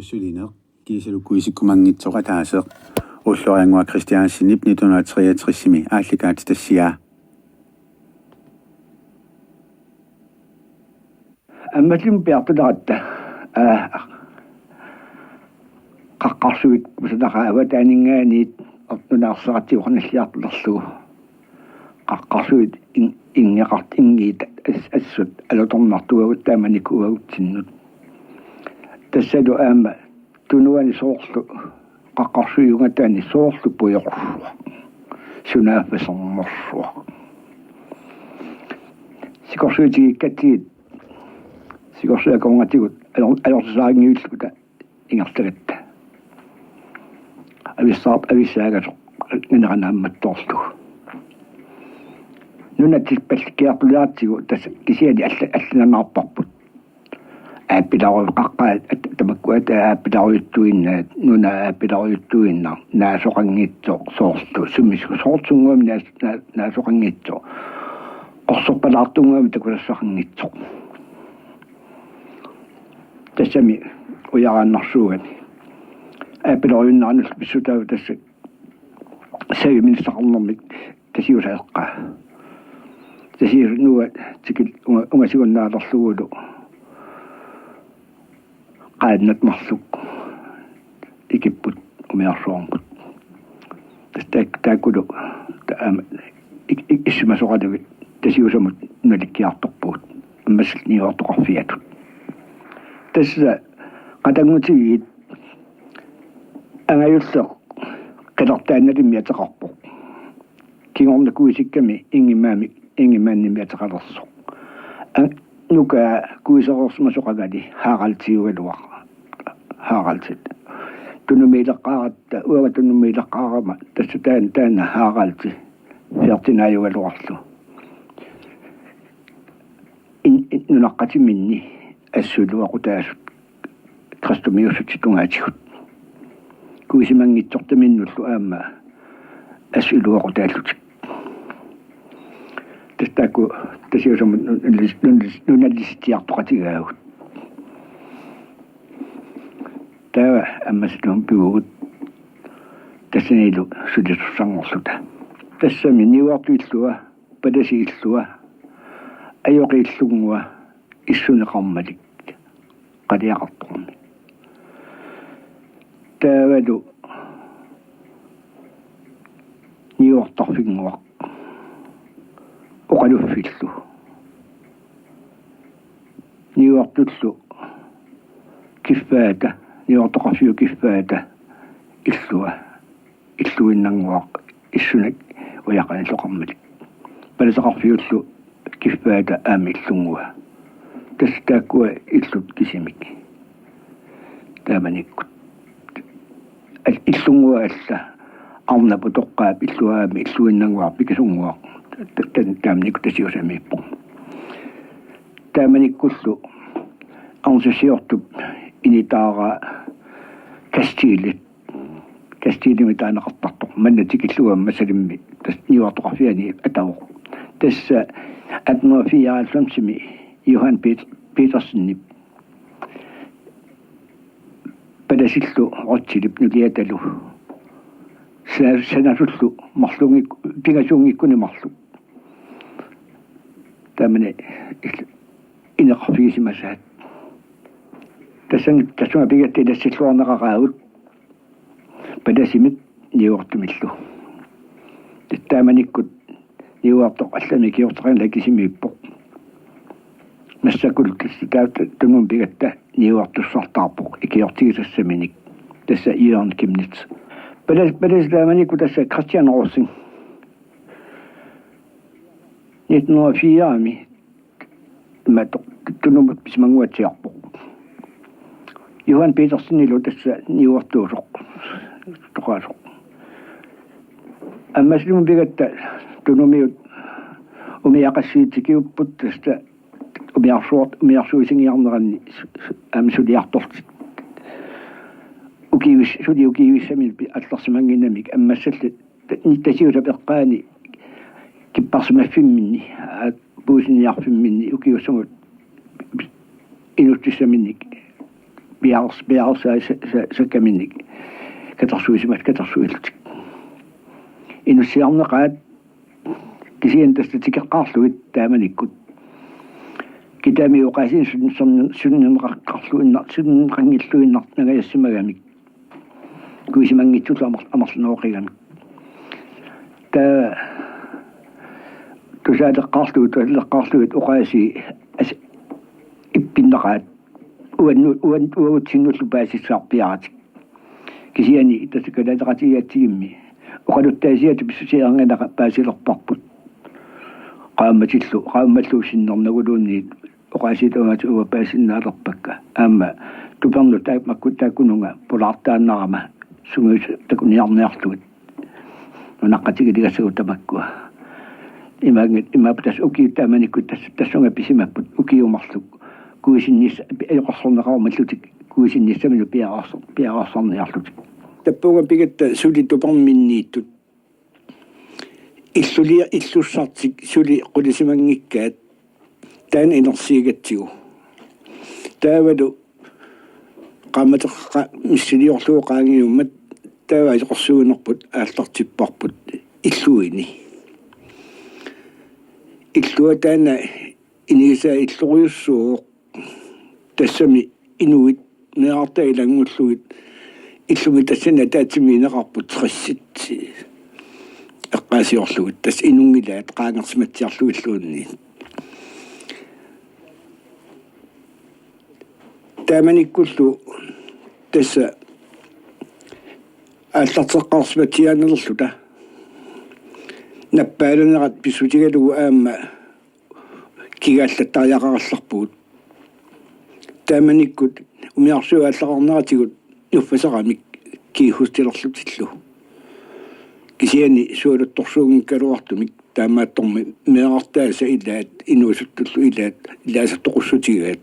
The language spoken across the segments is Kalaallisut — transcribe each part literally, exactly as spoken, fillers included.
Sulineq kiisalu kuisikkumanngitsoq ataaseq Ulloriannguaq Christiansenip nitten hundrede og treogtresimi aallakaatitassiaa. Ammassalimmut piartuleratta, aa, qaqqarsuit kusanaqaat avataaninngaanniit nunarsuartigut qanilliartulerlugu. Qaqqarsuit in-, inngeqart-, inngiit as-, assut alutornartuagut taamanikkut uagutsinnut. Tassalu aamma tunuani soorlu qaqqarsuit ungataanni soorlu pujorsuaq. Sunaaffa sermersuaq. Sikorsuit tikikkatsigit, sikorsuit akornatigut alor-, alorsaarinngivilluta ingerlagatta. Avissaart-, avissaagasoq nganera naammattoorlugu. Nunat tippallikkiartuleratsigu tassa kisianni alla-, allananaarparput. Aappilaru-, qaqqaat at-, tamakku aat-, aappilarujuttuinnaat, nuna aappilarujuttuinnaq, naasoqanngitsoq soorlu, sumisu-, soorlu sunnguamik naas-, naa-, naasoqanngitsoq. Qorsorpalaartunnguamik takusassaqanngitsoq. Tassami ujaraannarsuugami. Aappilarujunnarnullu pissutaavoq tassa saviminissaqarnermik Tasiusap eqqaa. Tasiusap nuua tikil-, unga-, ungasigunnaarlugulu qaannat marluk ikipput umiarsuarmut. Tassa taak-, taakkulu ta-, aamma ik-, ik-, issimasoqalugit Tasiusamut nunalikkiartorpugut. Ammassallu niuertoqarfiatut. Tassa qatanngutigiit angajulleq qilertaannalimmik ateqarpoq. Kingorna kuisikkami Ingemannimik, Ingemannimmik ateqalersoq. An-, nukaa kuisereersimasoq qangali Haraldiugaluaq. Haraldi. Tunumiileqqaaratta, uanga tunumiileqqaarama, tassa taan-, taanna Haraldi Ferdinandiugaluarlu. In-, in-, nunaqqatiminni assut iluaqutaasut kristumiussutit tungaatigut. Kuisimanngitsortaminnullu aamma assut iluaqutaallutik. Tassa taakku Tasiusamut nun-, nunnalis-, nunnalis-, nunalisitsiartoqatigaagut. Taava Ammassalimmut pivugut tassanilu sulisussanngorluta. Tassami niuertoq illua, palasi illua, ajoqi illunnguaq, issuneqarmalik qaliaqartormi. Taavalu niuertarfinnguaq oqaluffillu. Niuertullu kiffaata, niuertoqarfiup kiffaata illua, illuinnannguaq issunik ujaqanilloqarmalik. Palasaqarfiullu kiffaata aamma illunnguaq. Tassa taakkua illut kisimik. Taamanikkut. Al-, illunnguaq alla arnap utoqqaap illua aamma illuinnannguaq pikisunnguaq. Ta-, ta-, taamanikkut Tasiusamiippoq. Taamanikkullu arnasussiortup initaaraa Kastiilit. Kastiilimik taaneqartartoq. Manna tikillugu Ammassalimmi tassa niuertoqarfiani atavoq. Tassa atten hundrede fireoghalvfemsimi Johan Pet-, Petersenip palasillu Rüttelip nuliatalu sa-, sanasullu marlunngik-, pingasuunngikkunik marluk. Taamani il-, ineqarfigisimasaat. Tassani tassunga pigatta ilassilluarneqaqaagut palasimit niuertumillu. Taamanikkut niuertoq allamik ikiorteqarnera kisimiippoq. Massakkut tassa taava Tunumut pigatta niuertussartaarpoq ikiortigisassaminik. Tassa Jørgen Chemnitz. Palas-, palasi taamanikkut tassa Christian Rosing. Nitten hundrede og fire-mi imaattoq Tunumut pisimannguatsiarpoq. Johan Petersenilu tassa niuertuusoq, toqaasoq. Ammassalimmut pigatta Tunumiut umiaqassiit tikiupput tassa umiarsuart-, umiarsuisingiarneranni s-, s-, aamma suliartortut. Ukiivis-, suli ukiivissaminik pi-, allarsimannginnamik Ammassalli Tasiusap eqqaani kipparsimaffimminni, aa, puisiniarfimminni ukiussamut inuussutissaminik piars-, piarsaassakkaminnik katersuisimaat katersuillutik. Inussiarneqaat kisianni tassa tikeqqaarlugit taamanikkut. Kitaami oqaasiinik sun-, sun-, sunnerneqarluinnaq-, sunnerneqanngilluinnarnangajassimagami. Kuisimanngitsullu amer-, amerlaneroqigami. Taava tusaaleqqaarlugit, tusaaleqqaarlugit oqaasii as-, ippinnaqaat uannu-, uan-, uagutsinnullu paasissaarpiaratik. Kisianni tassa kalaaleqatigigatsigimmi oqaluttaasiat pissutigereerneqarnerat paasilerparput. Qaammatillu, qaammallu sinnernaguluunniit oqaasiit tamaasa uanga paasinnaalerpakka. Aamma tupernut taak-, makku taakkununnga pulaartaannarama sungiusut takuniarniarlugit. Nunaqqatigiligassagut tamakkua. Imaanngit-, imaappoq tassa ukiut taamanikkut tassa, tassunga pisimapput ukiut marluk. Kuisinnissaq pi-, ajoqersorneqarumallutik kuisinnissaminnut piareersar-, piareersarniarlutik. Tappunga pigatta suli tuperminniittut. Illulia-, illussartik suli qulisimanngikkaat taanna inersiigatsigu. Taavalu qaammateqqa-, missiliorlugu qaangiummat taava ajoqersuinerput aallartipparput illuini. Illua taanna inigisaa illorujussuuvoq. Tassami inuit meerartaat ilanngullugit illumi tassani ataatsimik ineqarput tressit eqqaasiorlugit, tassa inunngilaat qaangersimatsiarlugilluunniit. Taamanikkullu tassa aallarteqqaarsimatsiaannalerluta nappaalanerat pissutigalugu aamma kigaallattariaqarallarpugut. Taamanikkut umiarsuit aallarneratigut nuffasaramik kiihustilerlutillu. Kisianni sualuttorsuunngikkaluartumik taamaattormi meerartaasa ilaat, inuusuttullu ilaat, ilaasa toqussutigaat.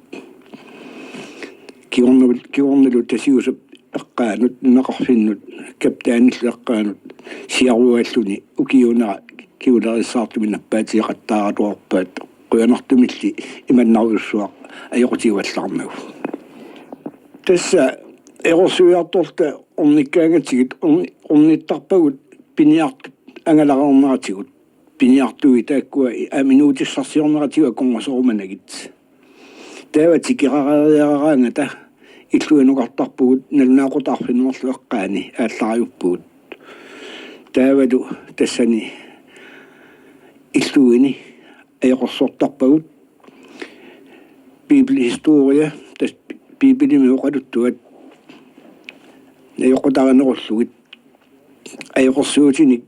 Kingornal-, kingornalu Tasiusap eqqaanut, nunaqarfinnut, kaptaanillu eqqaanut, siaruaalluni ukiuunera kinguleriissaartumik nappaatigeqattaaraluarpaat, qujanartumilli imannarujussuaq ajoqutigivallaarnagu. Tassa ajoqersuiartorluta ornikkaangatsigit, orn-, ornittarpagut piniartut angalareerneratigut, piniartui taakkua i-, aamma inuutissarsiorneratigut akornuserumanagit. Taava tikerareeriaraangata illuinukartarpugut nalunaaqutaq arfineq-marluk eqqaani aallarajuppugut. Taavalu tassani illuini ajoqersortarpagut. Bibelhistorie, tassa Bibelimi oqaluttuat ajoqutarinerullugit. Ajoqersuutinik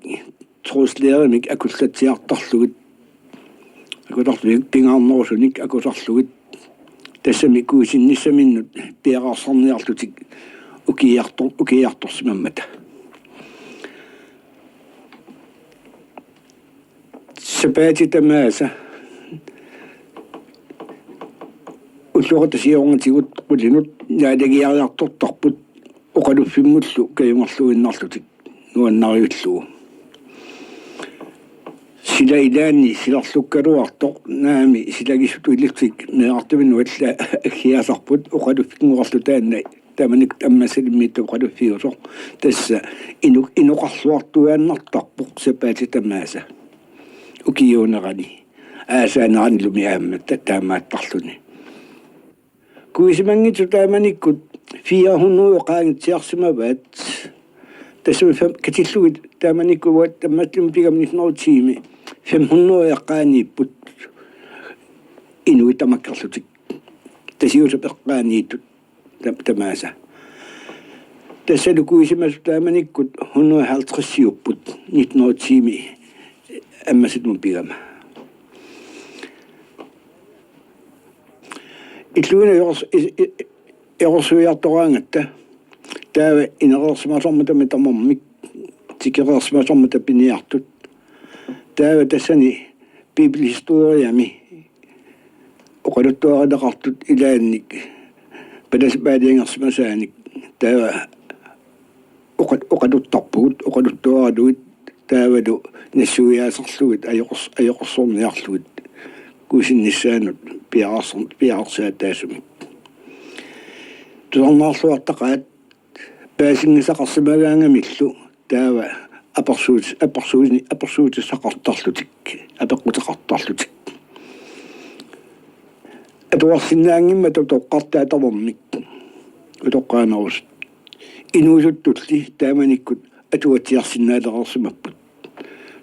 troslærimik akullatsiartarlugit, akutarlugit pingaarnerusunik akusarlugit, tassami kuisinnissaminnut piareersarniarlutik ukiiartor-, ukiiartorsimammata. Sapaatip tamaasa ulloqeqqata siornatigut qulinut naalagiariartortarput oqaluffimmullu kajungerluinnarlutik nuannarivillugu. Sila ilaanni silarlukkaluartoq naami silagisutut ilillutik meerartaminut alla aggiasarput oqaluffinnguarlu taanna taamanikkut Ammassalimmiittoq oqaluffiusoq. Tassa inu-, inoqarluartuaannartarpoq sapaatip tamaasa ukiuunerani. Aasaaneranilumi aamma ta-, taamaattarluni. Kuisimanngitsut taamanikkut fire hundrede qaangitsiarsimavaat. Tassami fem-, katillugit taamanikkut uagut Ammassalimmut pigama nitten hundrede og ti-mi fem hundrede eqqaaniipput inuit tamakkerlutik. Tasiusap eqqaaniittut tam-, tamaasa. Tassalu kuisimasut taamanikkut hundrede og halvtreds-iupput nitten hundrede og ti-mi Ammassalimut pigama. Illuini ajoqers-, i-, i-, ajoqersuiartoraangatta taava inereersimasormatami tamarmik tikereersimasormata piniartut. Taava tassani Bibelhistoriami oqaluttuarineqartut ilaannik palasip aalajangersimasaanik taava oqa-, oqaluttarpugut, oqaluttuaralugit taavalu nassuiaasarlugit ajoqers-, ajoqersorniarlugit kuisinnissaanut piareersar-, piareersaataasumik. tusarnaarluartaqaat paasinngisaqarsimagaangamillu taava apersuut-, apersuuni-, apersuutissaqartarlutik, apeqquteqartarlutik. Atuarsinnaanngimmata utoqqartaat tamarmik utoqqaanerusut. Inuusuttulli taamanikkut atuatsiarsinnaalereersimapput.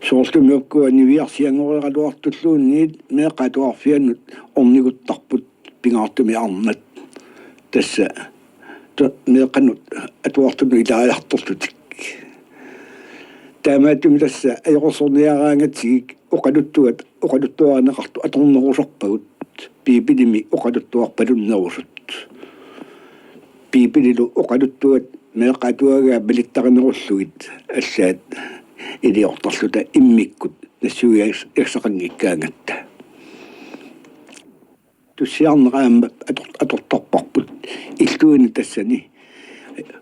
Soorlumi ukkua niviarsianngoreeraluartulluunniit meeqqat atuarfiannut orniguttarput pingaartumik arnat. Tassa tu-, meeqqanut atuartunut ilaajartorlutik. Taamaattumik tassa ajoqersorniaraangatsigik oqaluttuat, oqaluttuarineqartut atornerusarpagut, Biibilimi oqaluttuarpalunnerusut. Biibililu oqaluttuat meeqqat atuagaat malittarinerullugit allaat iliortarluta immikkut nassuiassaqanngikkaangatta. Tussiarneq aamma ator-, atortarparput. Illuini tassani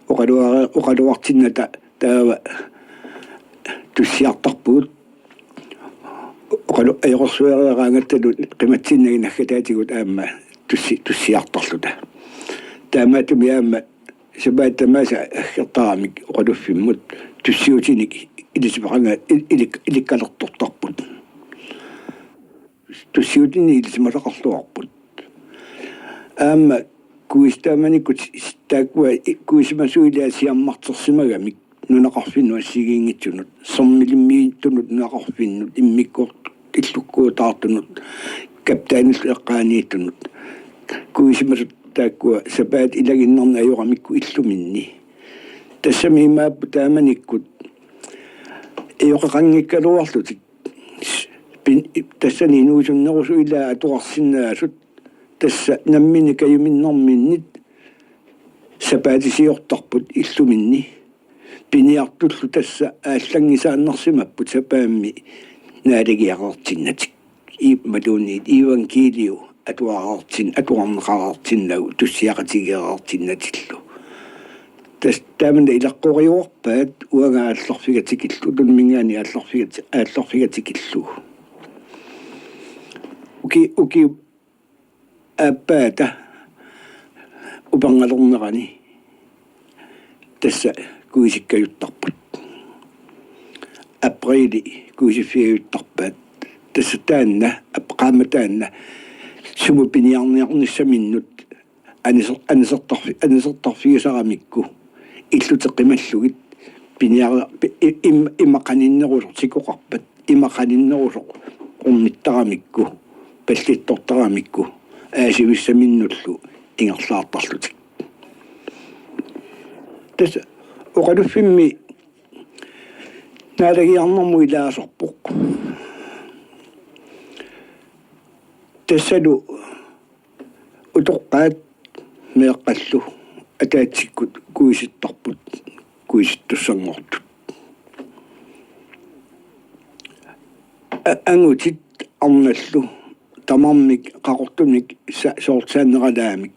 oqaluara-, oqaluartinnata taava tussiartarpugut. Oqalu-, ajoqersuereeraangattalu qimatsinnagit naggataatigut aamma tussi-, tussiartarluta. Taamaattumik aamma sapaatip tamaasa aggertaramik oqaluffimmut tussiutinik ilisimasaqa-, il-, ilik-, ilikkalertortarput. Tussiutinik ilisimasaqarluarput. Aamma kuis-, taamanikkut s-, taakkua i-, kuisimasut ilaat siammartersimagamik nunaqarfinnut assigiinngitsunut, sermilimmiittunut nunaqarfinnut, immikkoortut illukkuutaartunut, kaptaanillu eqqaaniittunut. Kuisimasut taakkua sapaatip ilaginnarni ajoramikku illuminni. Tassami imaapput taamanikkut ajoqeqanngikkaluarlutik. Pin-, tassani inuusunnerusut ilaat atuarsinnaasut tassa namminneq kajuminnerminnit sapaatisiortarput illuminni. Piniartullu tassa aallanngisaannarsimapput sapaammi naalagiareertinnatik. Iipmaluunniit iivangkiiliu atuareertin-, atuarneqareertinnagu tussiaqatigeereertinnatillu. Tassa taamani ilaqqoriuarpaat uanga aallarfigatikillugu, tunumminngaanniit aallarfigat-, aallarfigatikillugu. Uki-, ukiup aappaata upangalernerani tassa kuisikkajuttarput. Apriili kuisiffigajuttarpaat. Tassa taanna, ap-, qaammat taanna sumut piniarniarnissaminnut aniser-, anisertarfi-, anisertarfigisaramikku illuteqimallugit piniara-, pi-, i-, im-, ima qaninnerusoq sikoqarpat, ima qaninnerusoq ornittaramikku, pallittortaramikku, aasivissaminnullu ingerlaartarlutik. Tassa oqaluffimmi naalagiarnermut ilaasarpoq. Tassalu utoqqaat meeqqallu ataatsikkut kuisittarput, kuisittussanngortut. A-, angutit arnallu tamarmik qaqortumik sa-, soorlu saanneralaamik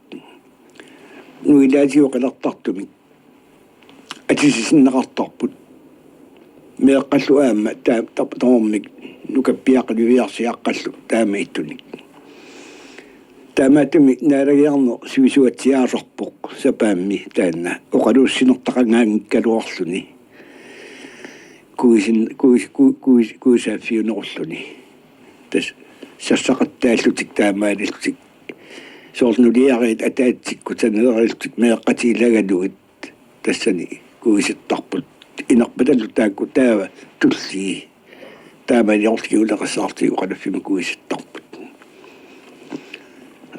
nuilaatigut qilertartumik atisisinneqartarput. Meeqqallu aamma taa-, ta-, tamarmik nukappiaqqat niviarsiaqqallu taamaattunik. Taamaattumik naalagiarneq sivisuatsiaasarpoq sapaammi taanna oqaluussinertaqanngikkaluarluni. Kuisin-, kuis-, ku-, kuis-, kuisaaffiunerulluni. Tassa sassaqattaallutik taamaalillutik. Soorlu nuliariit ataatsikkut saneerillutik meeqqatik ilagalugit tassani kuisittarput. Inerpatalu taakku taava tullii. Taamaalioqatigiuleqassaartigu oqaluffimmi kuisittarput.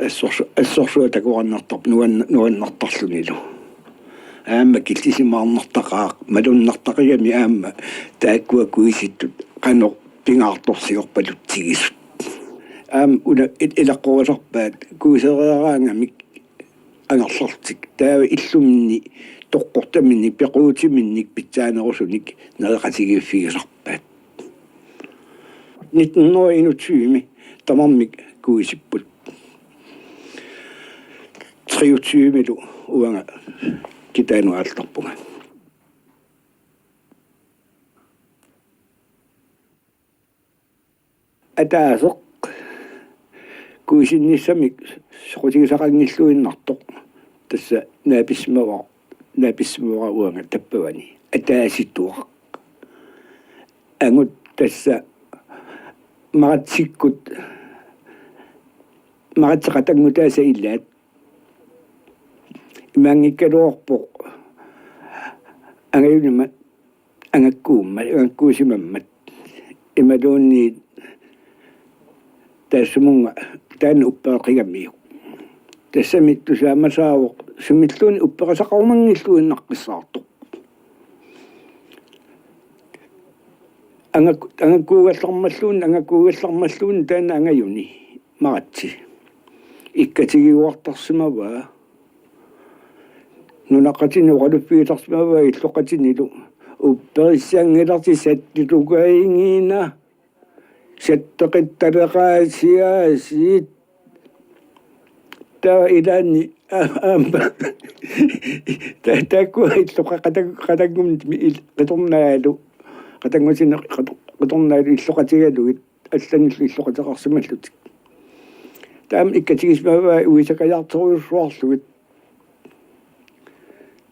Assorsu-, assorsuaq takuarnartarpoq nuann-, nuannertarlunilu. Aamma killisimaarnartaqaaq, malunnartaqigami aamma taakkua kuisittut qanoq pingaartorsiorpalutsigisut. Aamma una il-, ilaqqorisarpaat kuisereeraangamik angerlarlutik. Taava illuminni toqqortaminnik, pequutiminnik pitsaanerusunik nereqatigiiffigisarpaat. Nitten hundrede enogtyve tamarmik kuisipput. Treogtyvelu uanga kitaanut aallarpunga. Ataaseq kuisinnissamik soqutigisaqanngilluinnartoq. Tassa naapissimavara, naapissimavara uanga tappavani. Ataasituaq. Angut tassa Maratsikkut, Maratsit qatanngutaasa ilaat. Imaanngikkaluarpoq angajunama angakkuummat, angakkuusimammat. Imaluunniit taassumunnga taanna uppereqigamiuk. Tassami tusaamasaavoq sumilluunniit upperisaqarumanngilluinnaqqissaartoq. Angak-, angakkuugallarmalluunniit, angakkuugallarmalluunniit taanna angajuni Maratsi ikkatigiuartarsimavaa. Nunaqqatini oqaluffigisarsimavaa illoqatinilu: Upperissanngilarsi sattutukainngina, satteqittaleqaasiaasiit. Taava ilaanni aa-, aamma ta-, taakkua illoqa-, qatan-, qatanngummi il-, qitornaalu, qatanngutini qito-, qitornaalu illoqatigalugit allanillu illoqateqarsimallutik. Taama ikkatigisimavai uisakajaartorujussuarlugit.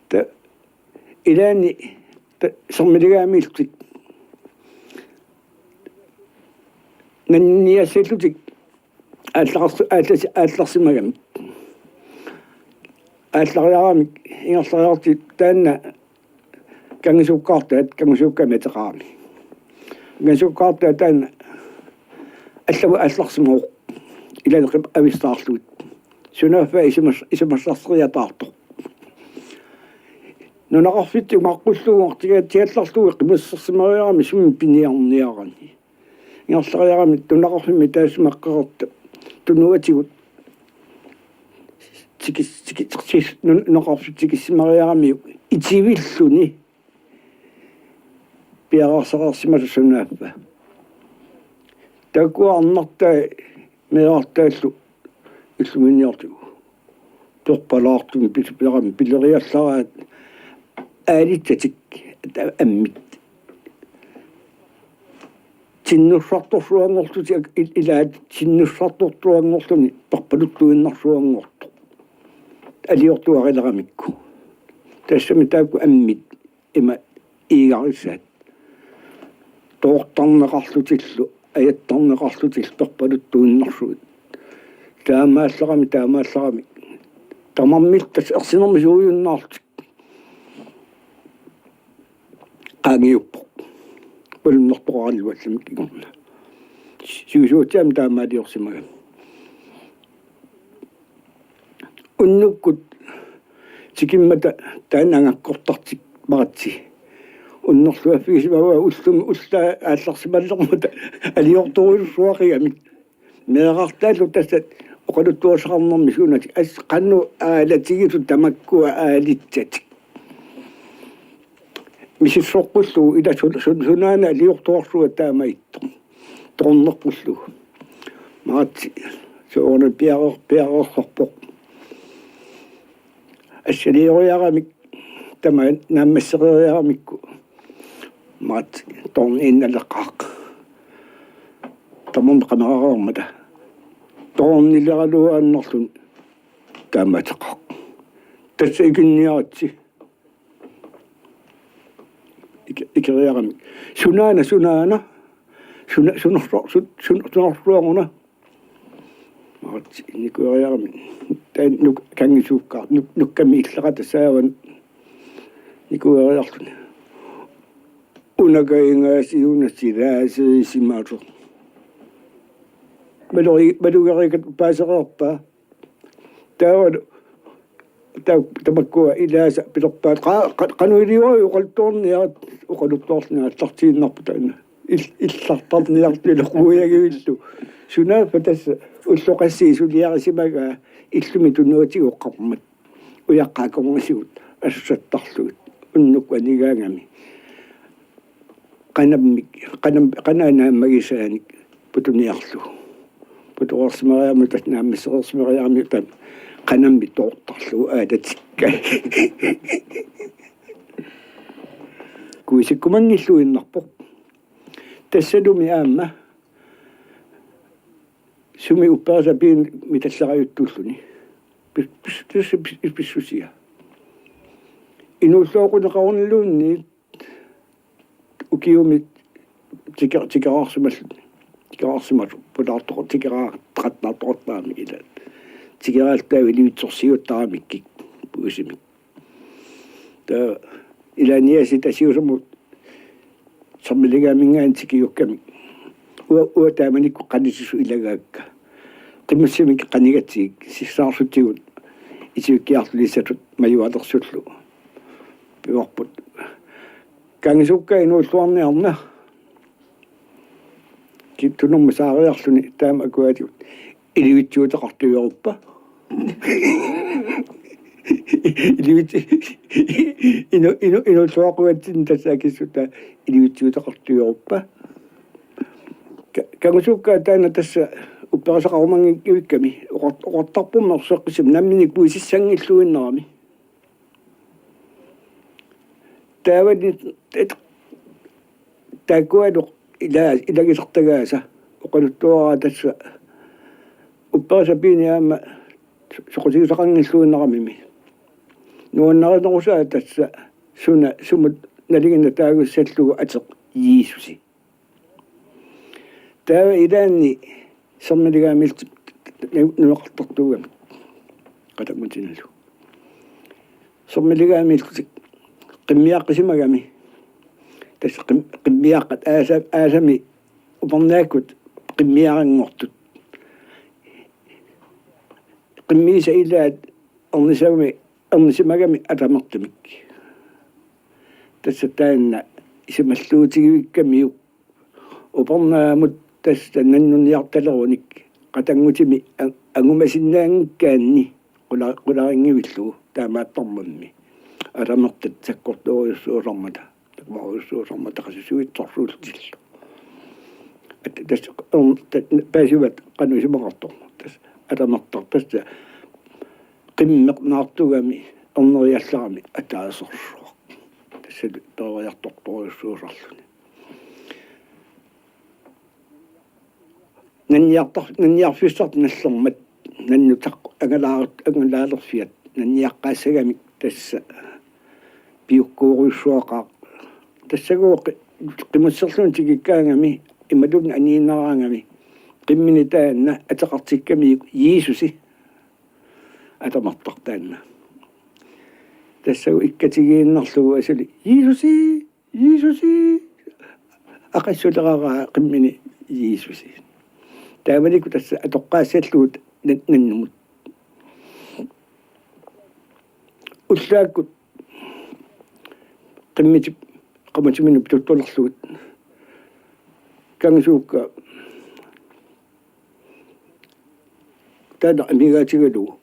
Ta-, ilaanni ta-, sermiligaamiillutik nanniassallutik aallars-, aallas-, aallarsimagamik. Aallariaramik ingerlariarlutik taanna Kangisukkaartaat, Kangisukkaamik ateqarami. Kangisukkaartaat taanna allamut aallarsimavoq, ilaanni qip-, avissaarlugit. Sunaaffa isumas-, isumassarseriataartoq. Nunaqarfitsigut maqqullugu artigaatiallarlugu qimussersimariarami sumi piniarniarani. Ingerlariarami nunaqarfimmi taassuma qeqertaq tunuatigut tikis-, tikis-, tikis-, nun-, nunaqarfik tikissimariarami itivilluni piareersaqarsimasoq sunaaffa. Taakkua arnartai meerartaallu illuminniortigu. Perpalaartumik pis-, pilerami pileriallaraat aalitsatik ta-, ammit. Tinnussartorsuanngorlutik ak-, il-, ilaat tinnussartorsuanngorluni perpaluttuinnarsuanngortoq. Aliortuarileramikku. Tassami taakku ammit ima iigarissaat. Toortarneqarlutillu, ajattarneqarlutillu perpaluttuinnarsuit. Taamaallarami, taamaallarami. Tamarmik tassa ersinermi suujunnaarlutik. Qaangiuppoq. Malunnertoqaraluallamik kingorna. Siusuatsiaamik taamaaliorsimagami. Unnukkut tikimmata taanna angakkortartik Maratsi unnerluaffigisimavaa ullumi ullaa aallarsimallermata aliortorujussuaqigamik. Meerartaallu tassa oqaluttuassaqarnermi suunatik as qanoq aalatigisut tamakkua aalitsatik. Misissoqqullugu ila sun-, sun-, sunaana aliortuarsuat taamaattoq. Toornerpullugu. Maratsi soorunami piareer-, piareersarpoq. Assilioriaramik tamaat naammassereeriaramikku. Maratsi toorniinnaleqaaq. Tamarmik qamerareermata. Toornileraluaannarluni taamaateqaaq. Tassa ikinniaritsi. Iki-, ikeriarami. Sunaana, sunaana. Suna-, sunerso-, su-, sun-, sunersuaruna. Maratsi nikueriarami. Taanna nuk-, Kangisukkaar-, nuk-, nukkami illaqata saavan nikueriarluni. Una kaingaasiuna silaasiisimasoq. Maluri-, malugerikat paasereerpaa. Taavalu ta-, tamakkua ilaasa pilerpaat qa-, qa-, qanoq iliuarit oqaluttuarniarit, oqaluttuarluni aallartiinnarput taanna. Il-, illartarniartut iloqujagivillu. Sunaaffa tassa ulloqassii suliarisimagaa illumi tunuatigut qarmat. Ujaqqat akornasigut assattarlugit. Unnukkut anigaangami. Qanammik, qanam-, qanaa naammagisaanik putuniarlugu. Putoreersimariarami tassa naammassereersimariarami taanna qanammik toortarlugu aalatikkai. Kuisikkumanngilluinnarpoq. Tassalumi aamma sumi upperisaq piin mitallerajuttuulluni. pis-, pis-, pis-, pis-, pissusia. Inuulluaqquneqaruniluunniit ukiumi tike-, tikeraarsimalluni. Tikeraarsimasut pulaartoqar-, tikeraartaqattaartoqartaramik ilaat. Tikeraaltaavit ilivitsorsiuuttaramikkik puisimik. Taava ilaaniasit Tasiusamut Sermiligaaminngaanniit tikiukkami. Uanga, uanga taamanikkut qanittussaq ilagaakka. Qimussimik qanigatsigik sissaarsutsigut itivikkiartuliisatut majualersullu. Pivarput. Kangisuukkaat inuulluarniarna. Ki-, tunumma saariarluni taama akuatigut. Ilivitsuuteqartuioruppa. Ilivitsu-, inu-, inu-, inuulluaqquatsinni tassa akissuttaa ilivitsuuteqartuioruppa. Ka-, kangisuukkaat taanna tassa upperisaqarumanngikkaluarami oqart-, oqartarpummi erseqqissumik nammineq puisissanngilluinnarami. Taavani et-, taakkualu ila-, ilagisartagaasa oqaluttuaraa tassa upperisaq piini aamma soqutigisaqanngilluinnaramimi. Nuannarinerusaa tassa suna sumut nalinginnaq taagussallugu ateq Jiisusi. Taava ilaanni Sermiligaamiillutik nunaqartartuugamik qatanngutinillu. Sermiligaamiillutik qimmiaqqisimagami. Tassa qim-, qimmiaqqat aasa-, aasami upernaakkut qimmiaranngortut. Qimmiisa ilaat ernisimagami, ernisimagami atamertamik. Tassa taanna isumalluutigivikkamiuk upernaamut tassa nannunniartalerunik qatanngutimi a-, angumasinnaanngikkaanni qula-, qularinngivillugu taamaattarmammi. Atamertat sakkortoorujussuusarmata, takuarujussuusarmata qasusuitsorsuullutillu. At-, tassa, um, ta-, paasivat qanoq isumaqartoq. Tassa atamertaq tassa qimmeq naartugami erneriallarami ataasersuaq. Tassa peroriartortorujussuusarluni. Nanniartar-, nanniarfissartik nallermat nannutaq angalaar-, angalaalerfiat nanniaqqaassagamik tassa piukkuurujussuaqaaq. Tassagooq qi-, qimusserluni tikikkaangami imaluunniit aniinnaraangami qimmini taanna ateqartikkamiuk Jiisusi atamertaq taanna. Tassagu ikkatigiinnarlugu asuli Jiisusi! Jiisusi! Aqassuleraraa qimmini Jiisusi. Taamanikkut tassa atoqqaassallugu nan-, nannumut. Ullaakkut qimmitip qamutiminut pituttulerlugit kangisuukkaat taanna amigaatigalugu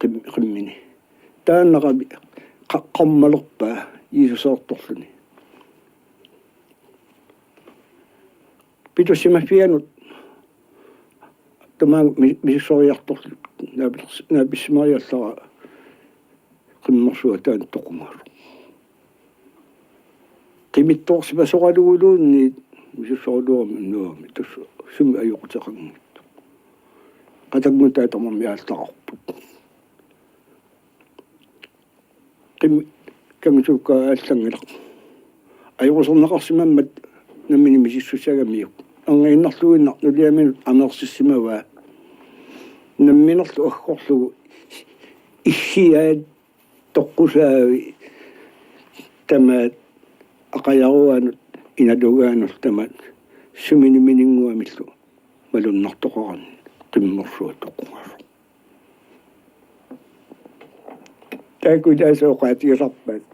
qim-, qimmini. Taannaqami qa-, qarmalerpaa Jiisuseertorluni. Pitussimavianut tamaanga mi-, misissueriartorluni naapis-, naapissimariallaraa qimmersuaq taanna toqungasoq. Qimittoorsimasoraluguluunniit misissuerluarami nuami tassa sumi ajoquteqanngitsoq. Qatanngutaa tamarmi aallaqarput. Qim-, kangisuukkaat aallanngilaq. Ajoquserneqarsimammat nammineq misissussagamiuk. Erniinnarluinnaq nuliaminut ameersissimavaa. Namminerlu aggorlugu iggiaat toqqusaavi tamaat aqajaruanut inalugaanullu tamaat suminiminnguamillu malunnartoqarani qimmersuaq toqungasoq. Taakku ilaasa oqaatigisarpaat.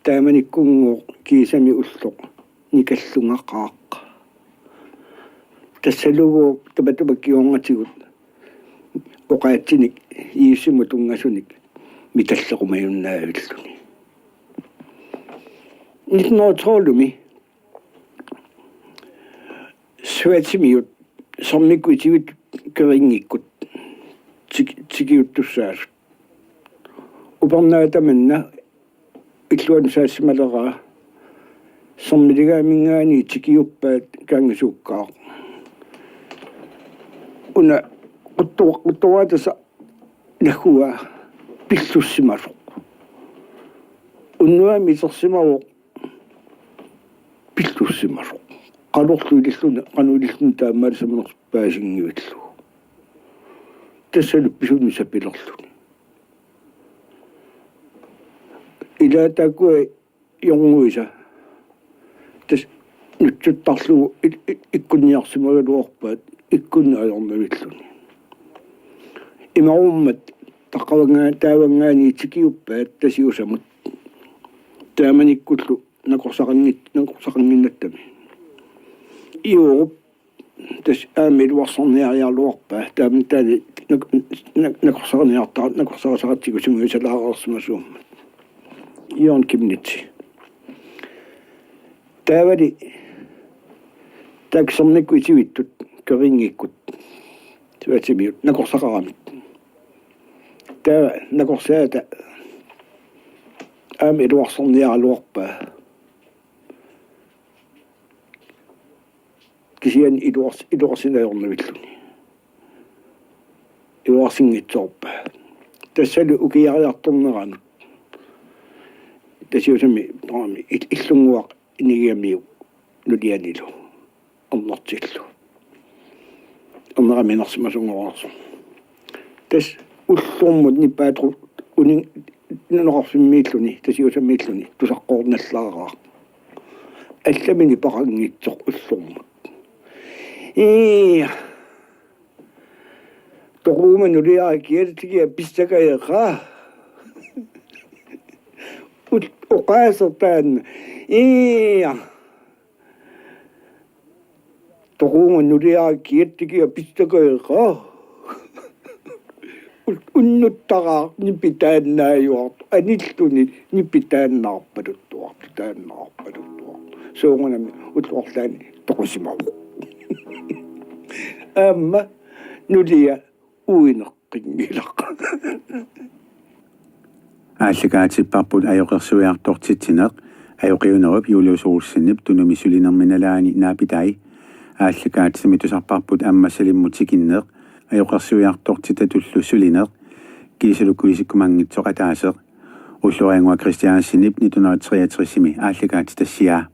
Taamanikkunngooq kiisami ulloq nikallungaqaaq. Tassalugu tamatuma kingornatigut oqaatsinik Jiisusimut tunngasunik mitallerumajunnavilluni. Nitten hundrede og tolv-imi Schweizimiut sermikkut itivittut Quévingikkut tik-, tikiuttussaasut. Upernaaq tamanna illuanut saassimaleraa Sermiligaaminngaanniit tikiuppaat kangisuukkaat. Una Quttu-, quttuaatasa naggua pillussimasoq. Unnuami itersimavoq pillussimasoq. Qanorlu ililluni, qanoq ililluni taamaalisimanersoq paasinngillugu. Tassalu pisunut sapilerluni. Ilaa taakkua jornguisa. Tassa nutsuttarlugu il-, il-, ikkunniarsimagaluarpaat ikkunnut ajornavilluni. Imarummat taqqavanngaa-, taavanngaanniit tikiuppaat Tasiusamut. Taamanikkullu nakorsaqanngit-, nakorsaqannginnattami. Iuup tassa aamma iluarsarniariaraluarpaa. Taama taanna nak-, nak-, nakorsarniarta-, nakorsarisaqartigu sungiusalaareersimasuummat. Jørgen Chemnitz. Taavali taakku sermikkut itivittut, Kørringikkut. Suatsimiut nakorsaqaramik. Taava nakorsaata aamma iluarsarniaraluarpaa. Kisianni iluars-, iluarsinnut ajornavilluni. Iluarsinngitsoorpaa. Tassalu ukiariartorneranut Tasiusami tamarmi il-, Illunnguaq inigigamiuk nulianilu. Ernertillu. Erneraminersimasunngorarsu. Tassa ullormut nipaatru unin nunaqarfimmiilluni, Tasiusamiilluni, tusaqqoornallaraaq. Allamik nipaqanngitsoq ullormut. Ii. Toquuma nuliara kialtikia pissakajeqaa. Ut-, oqaaseq taanna. Ii. Toquuma nuliara kialtikia pissakajeqaa. Ut-, unnuttaraaq nipitaannaajuartoq. Anilluni nipitaannaarpaluttuartoq, taannaarpaluttuartoq. Soorunami ulluarlaani toqusimavoq. Aamma nulia uineq qinngilaq. Aallakaatipparput ajoqersuiartortitsineq, ajoqiunerup Julius Olsenip Tunumi sulinermi nalaani naapitai. Aallakaatitami tusarparput Ammassalimmut tikinneq, ajoqersuiartortitatullu sulineq, kiisalu kuisikkumanngitsoq ataaseq. Ulloriannguaq Christiansenip nitten hundrede og treogtresimi aallakaatitassiaa.